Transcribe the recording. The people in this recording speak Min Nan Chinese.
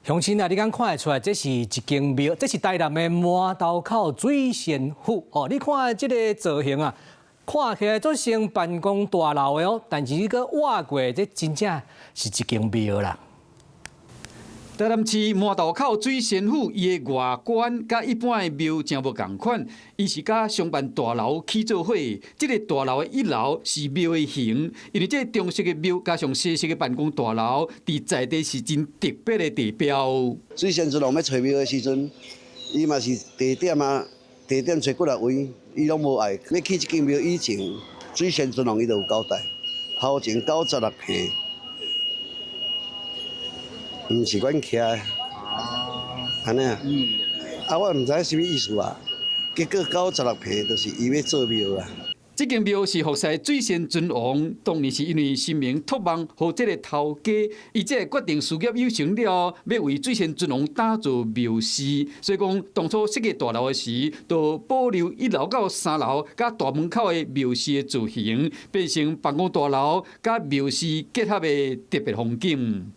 鄉親啊，你敢看會出來？這是一間廟，這是台南的麻豆口水仙府哦。你看這个造型啊，看起來足像辦公大樓的哦，但是你閣倚過，這真正是一間廟啦。台南市麻豆口水仙府，伊的外觀佮一般的廟誠無仝款，伊是佮商辦大樓起做伙。這个大樓的一樓是廟的形，因為這个中式的廟加上西式的辦公大樓，佇在地是真特別的地標。水仙尊王欲揣廟的時陣，伊嘛是地點啊，地點揣幾若位，伊攏無愛。欲起這間廟以前，水仙尊王伊就有交代，頭前96坪。毋是阮徛的，按呢啊？啊，我毋知啥物意思啊。結果96坪就是伊欲做廟啊。這間廟是服侍水仙尊王，當年是因為神明託夢予這个頭家，伊才會決定事業有成了，欲為水仙尊王打造廟寺。所以講，當初設計大樓的時，就保留一樓到三樓佮大門口的廟寺的造型，變成辦公大樓佮廟寺結合的特別風景。